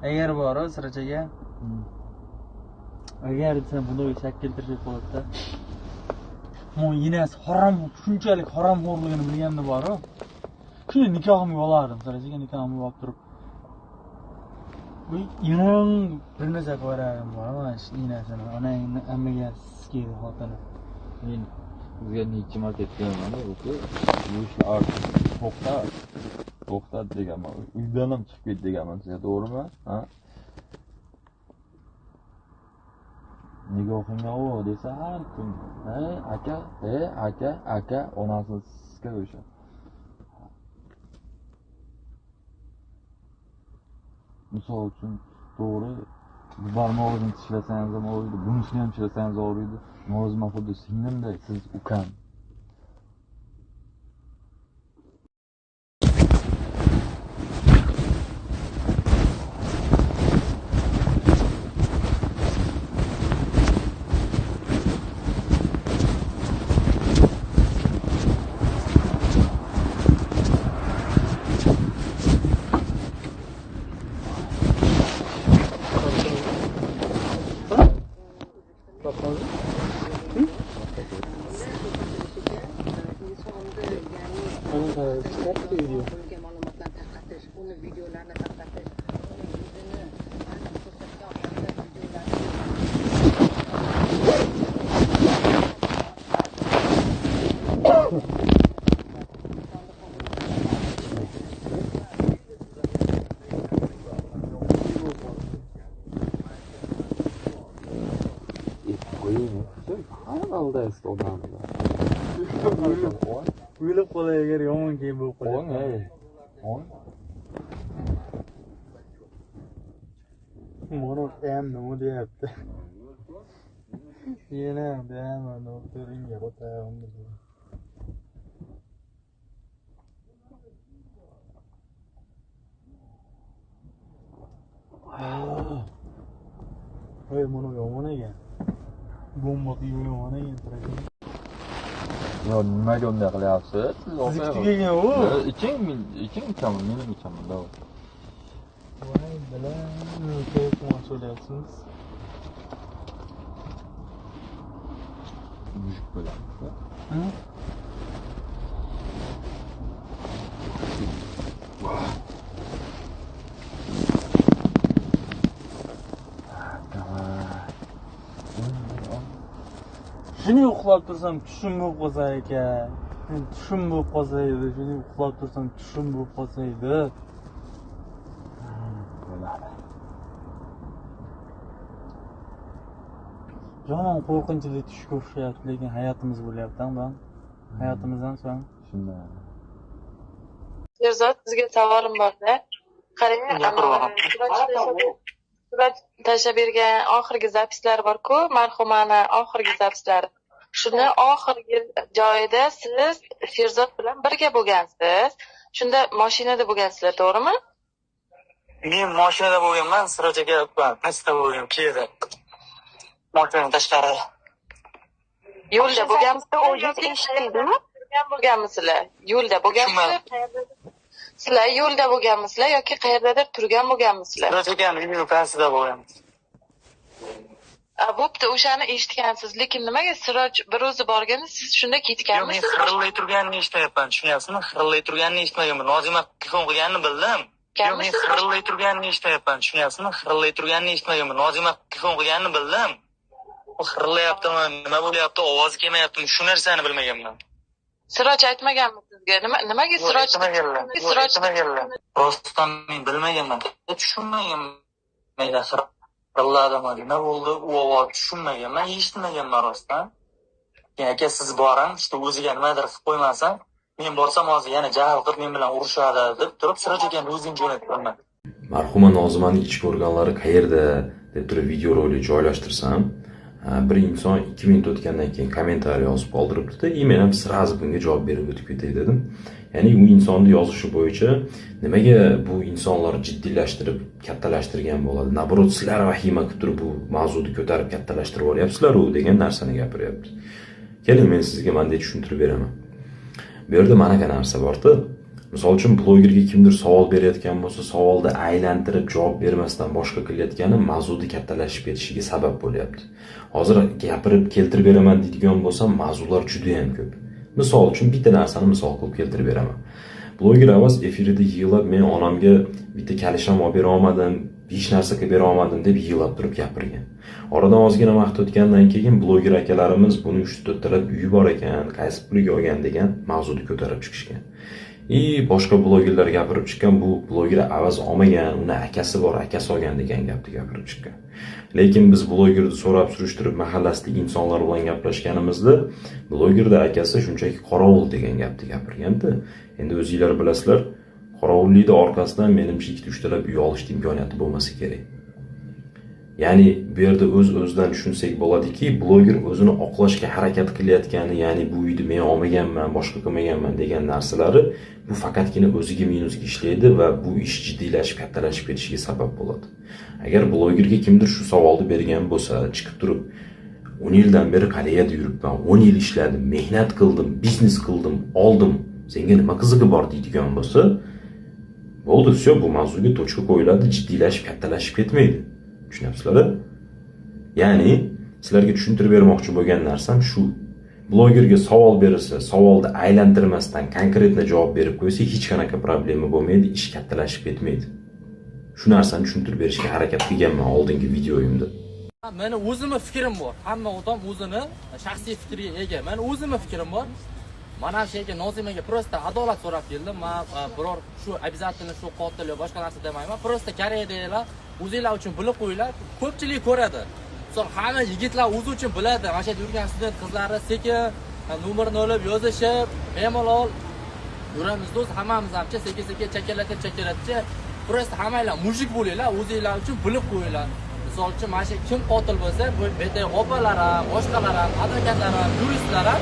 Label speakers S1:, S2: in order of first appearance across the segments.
S1: Agar bor Sirachaga. Agar desam bunday shak keltirishib qo'yibdi. Mo enasi harom, shunchalik haromxo'rligini bilganda bor-u. Shuni nikohimga olardim, Sirachaga nikohimga olib turib. Bu enang bir narsa qo'yardim bor, mana shu enasini, onangni ammiga sikaydi xotini.
S2: Men sizga necha marta aytganman, o'zi bu ishlar ortiq to'xtat, to'xtat deganman. Uydan ham chiqib ket deganman sizga, to'g'rimi? Ha? Nigohingga o desa har kun, "Ey aka, ey aka, aka" onasini sizga o'sha. Misol uchun, to'g'ri, bu barmog'ingizni tishlasangiz ham og'riydi, bunisini ham tishlasangiz og'riydi. Nozima xuddi singlimday, siz ukam.
S3: Ma'lumotlarni tarqatish, uni videolarni tarqatish, uni yuzini aniq ko'rsatgan holda videolarni.
S2: Har aldaysiz odamni.
S1: O'lib qolay agar yomon keyin bo'lib
S2: O'n,
S1: qolyapti.
S2: Ey. 10.
S1: Murod ham nima deyapti? Yana deyapman, doktoringga qo'tag'im. Voy, buni yomon ekan. Bomba quyib yomon ekan, Siracha.
S2: Yo, nimaga unday qilyapsiz? Siz
S1: Sizniki tugagan u.
S2: Iching, men iching ichaman, men ham ichaman, davay.
S1: Voy, bilan, kayf qilmoqchi.
S2: Mushuk bo'lamiz.
S1: Hı?
S2: Davay.
S1: Shuni uxlab tursam tushim bo'lib qolsa ekan. Tushim bo'lib qolsa edi, shuni uxlab tursam tushim bo'lib qolsa edi.
S2: Bo'ladi.
S1: Yomon qo'rqinchli tushga o'xshayapti, lekin hayotimiz bo'lyapti, ha, hayotimizdan so'ng.
S2: Shunday.
S4: Sherzod, sizga savolim borda. Qarang, surat tashlab bergan oxirgi запись lar bor-ku, marhumani oxirgi запись lari. Shuni oxirgi joyida siz Sherzod bilan birga bo'lgansiz. Shunda mashinada bo'lgansizlar, to'g'rimi?
S5: Men mashinada bo'lganman, Siroj aka pastda bo'lgan, Kiyevda. Mashinadan tashqarida.
S4: Yo'lda bo'lganmisizlar
S6: O'zingiz eshitdingizmi?
S4: Bo'lganmisizlar? Yo'lda bo'lganmisizlar? Sizlar yo'lda bo'lganmisizlar yoki qayerdadir turgan bo'lganmisizlar?
S5: Siroj akani uyini pastida bo'lganmiz.
S4: Bo'pti, o'shani eshitgansiz, lekin nimaga Siroj bir o'zi borganda siz shunda
S5: Yo'q, men
S4: ketganmisiz?
S5: xirillay turganini eshitmayapman, tushunyapsizmi? Xirillay turganini eshitmaganman. Nozima telefon qilganini bildim. Yo'q, men xirillay turganini eshitmayapman, tushunyapsizmi? Xirillay turganini eshitmaganman. Nozima telefon qilganini bildim. U xirilayaptimi, nima bo'lyapti, ovozi kelmayaptimi, shu narsani bilmaganman.
S4: Siroj aytmaganmi sizga? Nima, nimaga Siroj
S5: Aytmaganlar.
S4: Siroj
S5: Aytmaganlar. Rostdan men bilmaganman, tushunmaganman. Xiriladimi, nima bo'ldi, u ovoz tushunmaganman, eshitmaganman rostdan. Keyin aka siz boring, что o'ziga nimadir qilib qo'ymasin. Men borsam hozir yana jahl qilib men bilan urushadi deb turib Siroj akani o'zing jo'natganman.
S7: Marhuma Nozimani ichki organlari qayerda deb turib videorolik joylashtirsam, bir inson 2 minut o'tgandan keyin kommentariy yozib qoldiribdi-da, и men ham сразу bunga javob berib o'tib ketay dedim. Ya'ni u insonni yozishi bo'yicha nimaga bu insonlar jiddiylashtirib, kattalashtirgan bo'ladi? Наоборот, sizlar vahima qilib turib bu mavzuni ko'tarib kattalashtirib yuboryapsizlar u degan narsani gapiryapti. Keling, men sizga manday tushuntirib beraman. Bu yerda manaqa narsa borda. Misol uchun, blogerga kimdir savol berayotgan bo'lsa, savolni aylantirib javob bermasdan boshqa qilayotgani mavzuni kattalashib ketishiga sabab bo'lyapti. Hozir gapirib keltirib beraman deydigan bo'lsam, mavzular juda ham ko'p. Misol uchun, bitta narsani misol qilib keltirib beraman. Bloger Avaz efirida yig'lab, "Men onamga bitta kalish ham olib bera olmadim, hech narsa qilib bera olmadim", deb yig'lab turib gapirgan. Oradan ozgina vaqt o'tgandan keyin bloger akalarimiz buni 3-4 talab uyi bor ekan, qaysi puliga olgan degan mavzuni ko'tarib chiqishgan. И boshqa blogerlar gapirib chiqqan, bu bloger Avaz olmagan, uni akasi bor, akasi olgan degan gapni gapirib chiqqan. Lekin biz blogerni so'rab surishtirib, mahallasidagi insonlar bilan gaplashganimizda, blogerda akasi shunchaki qorovul degan gapni gapirganda, endi o'zinglar bilasizlar, qorovullikni orqasidan menimcha ikkita uchtalab uy olishni imkoniyati bo'lmasa kerak. Ya'ni bu yerda o'z o'zidan tushunsak bo'ladiki, bloger o'zini oqlashga harakat qilayotgani, ya'ni bu uyni men olmaganman, boshqa qilmaganman degan narsalari, bu faqatgina o'ziga minusga ishlaydi va bu ish jiddiylashib, kattalashib ketishiga sabab bo'ladi. Agar blogerga kimdir shu savolni bergan bo'lsa, chiqib turib, "10 yildan beri Koreyada yuribman, 10 yil ishladim, mehnat qildim, biznes qildim, oldim, senga nima qizig'i bor?" deydigan bo'lsa, bo'ldi, все, bu mavzuga точка qo'yiladi, jiddiylashib, kattalashib ketmaydi. Tushunyapsizlar? Ya'ni sizlarga tushuntirib bermoqchi bo'lgan narsam shu. Blogerga savol berilsa, savolni aylantirmasdan конкретно javob berib qo'ysa, hech qanaqa problema bo'lmaydi, ish kattalashib ketmaydi. Shu narsani tushuntirib berishga harakat qilganman oldingi videoyimda.
S6: Meni o'zimni fikrim bor. Hamma odam o'zini shaxsiy fikriga ega. Meni o'zimni fikrim bor. Mana shu yerga, Nozimaga просто adolat so'rab keldim. Man biror shu обязательно shu qotil yo boshqa narsa demayman. Просто Koreyadagilar o'zinglar uchun bilib qo'yinglar, ko'pchilik ko'radi. Misol, hamma yigitlar o'zi uchun biladi. Mana shu yerda yurgan student qizlari sekin nomerini olib yozishib, bemalol yuramiz, do'st, hammamiz hamcha sekin sekin chakalatib chakalatib. Просто hammanglar мужик bo'linglar, o'zinglar uchun bilib qo'yinglar. Misol uchun, mana shu kim qotil bo'lsa, bu yerda opalar ham, boshqalar ham, advokatlar ham, yuristlar ham,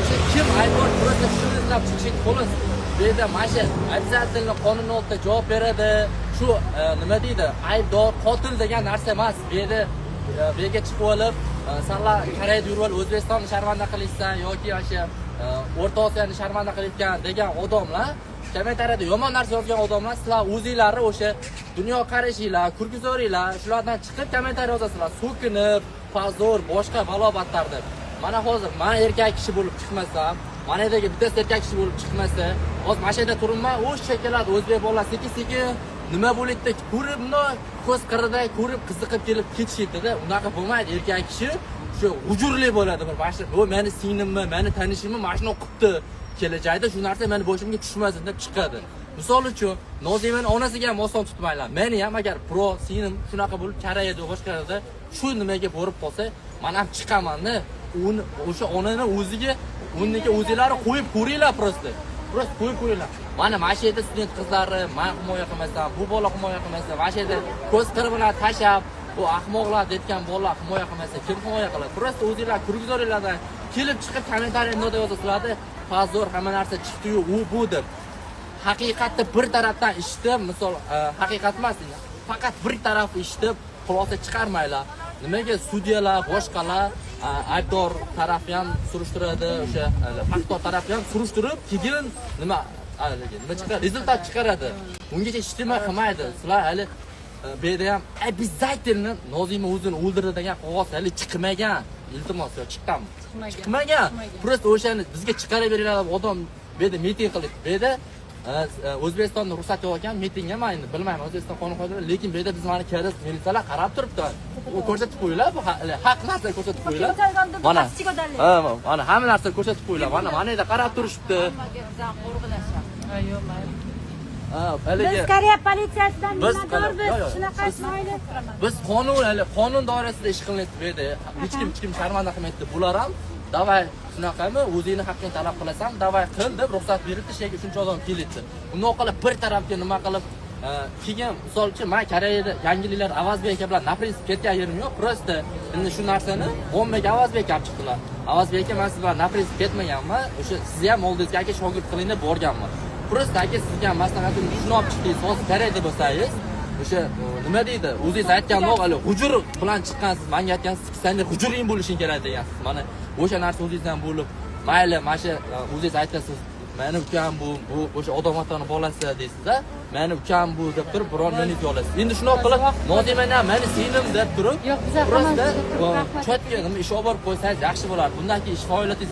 S6: o'sha kim aybdor, просто shuni izlab chiqishlik, xolos. Bu yerda mana shu обязательно qonun oldida javob beradi, shu nima deydi, aybdor, qotil degan narsa emas. Bu yerda bu yerga chiqib olib, sanlar Koreyada yurib olib, O'zbekistonni sharmanda qilishsan yoki mana shu O'rta Osiyoni sharmanda qilayotgan degan odamlar, kommentariyada yomon narsa yozgan odamlar, sizlar o'zinglarni o'sha dunyoqarashinglar, kurguzoringlar, shulardan chiqib kommentariy yozasizlar, so'kinib, позор, boshqa balo battar deb. Mana hozir man erkak kishi bo'lib chiqmasam, mana yerdagi bittasi erkak kishi bo'lib chiqmasa, hozir mana shu yerda turibman, o'sha keladi o'zbek bolalar, sekin sekin nima bo'ladi ko'rib, bundoq ko'z qirida ko'rib, qiziqib kelib ketishadida. Unaqa bo'lmaydi. Erkak kishi shu hujurli bo'ladi. Bir mana shu, bu mani singlimmi, mani tanishimmi, mana shuni qilibdi, kelajakda shu narsa mani boshimga tushmasin deb chiqadi. Misol uchun, Nozimani onasiga ham oson tutmanglar. Meni ham agar birov singlim shunaqa bo'lib Koreyada, boshqa yerda shu nimaga borib qolsa, man ham chiqamanda, uni o'sha onani o'ziga o'rniga o'zinglarni qo'yib ko'ringlar, просто qo'yib ko'ringlar. Mana shu yerda student qizlarni man himoya qilmasam, bu bola himoya qilmasa, mana shu yerda ko'z qiri bilan tashlab, bu ahmoqlar deyotgan bolalar himoya qilmasa, kim himoya qiladi? Просто o'zinglar kurguzoringlardan kelib chiqib kommentariy bundoq yozasizlarda, позор, hamma narsa chiqdiyu, u bu deb. Haqiqatni bir tarafdan eshitib, misol, haqiqat emas, faqat bir tarafni eshitib xulosa chiqarmanglar. Nimaga sudyalar, boshqalar aybdor tarafi ham surishtiradi, o'sha haqdor tarafi ham surishtirib, keyin nima haligi nima chiqaradi, результат chiqaradi. Ungacha hech nima qilmaydi. Sizlar hali bu yerda ham обязательно Nozima o'zini o'ldirdi degan qog'oz hali chiqmagan. Iltimos, yo chiqqanmi?
S3: Chiqmagan.
S6: Chiqmagan.
S3: Chiqmagan.
S6: Просто o'shani bizga chiqarib beringlar deb odam bu yerda miting qildi. Bu yerda O'zbekistonda ruxsat yo'q ekan mitingga. Man endi bilmayman O'zbekiston qonun qoidalari, lekin bu yerda biz mana KRS militsiyalar qarab turibdi. U ko'rsatib qo'yinglar, bu haq narsa ko'rsatib qo'yinglar. Mana. Ha, mana hamma narsa ko'rsatib qo'yinglar. Mana yerda qarab turishibdi.
S3: Yo'q, mayli.
S6: Ha, haligi
S8: Biz Koreya politsiyasidan
S6: Biz
S8: minnatdormiz.
S6: yo'q, yo'q.
S8: Shunaqa chiroyli.
S6: Biz qonun, hali qonun doirasida ish qilinyapti bu yerda. Hech kim hech kim sharmanda qilmayapti. Bular ham "Давай, shunaqami, o'zingni haqqingni talab qilasan, давай qil" deb ruxsat beribdi, shu yerga shuncha odam kelyapti. Bundoq qilib bir tarafga nima qilib, keyin misol uchun, man Koreyada yangiliklar Avazbek aka bilan на принцип ketgan yerim yo'q. Просто endi shu narsani ommaga Avazbek aka olib chiqdilar. Avazbek aka, man siz bilan на принцип ketmaganman. O'sha sizni ham oldingizga "Aka, shogird qiling" deb borganman. Просто aka, sizga ham maslahatim, shuni olib chiqdingiz. Hozir Koreyada bo'lsangiz, o'sha nima deydi, o'zingiz aytgan hali hujur bilan chiqqansiz, manga aytgansiz, senda hujuring bo'lishing kerak degansiz. Mana o'sha narsa o'zingizdan bo'lib, mayli, mana shu o'zingiz aytasiz. Mani ukam bu, bu o'sha odam otani bolasi deysiz-a. Mani ukam bu deb turib biror minut olasiz. Endi shunaqa qilib Nozimani ham mani singlim deb turib,
S8: Yo'q, biza
S6: просто
S8: hammamiz turib rahmat.
S6: чётко nima ish olib borib qo'ysangiz yaxshi bo'lardi. Bundan keyin ish faoliyatingiz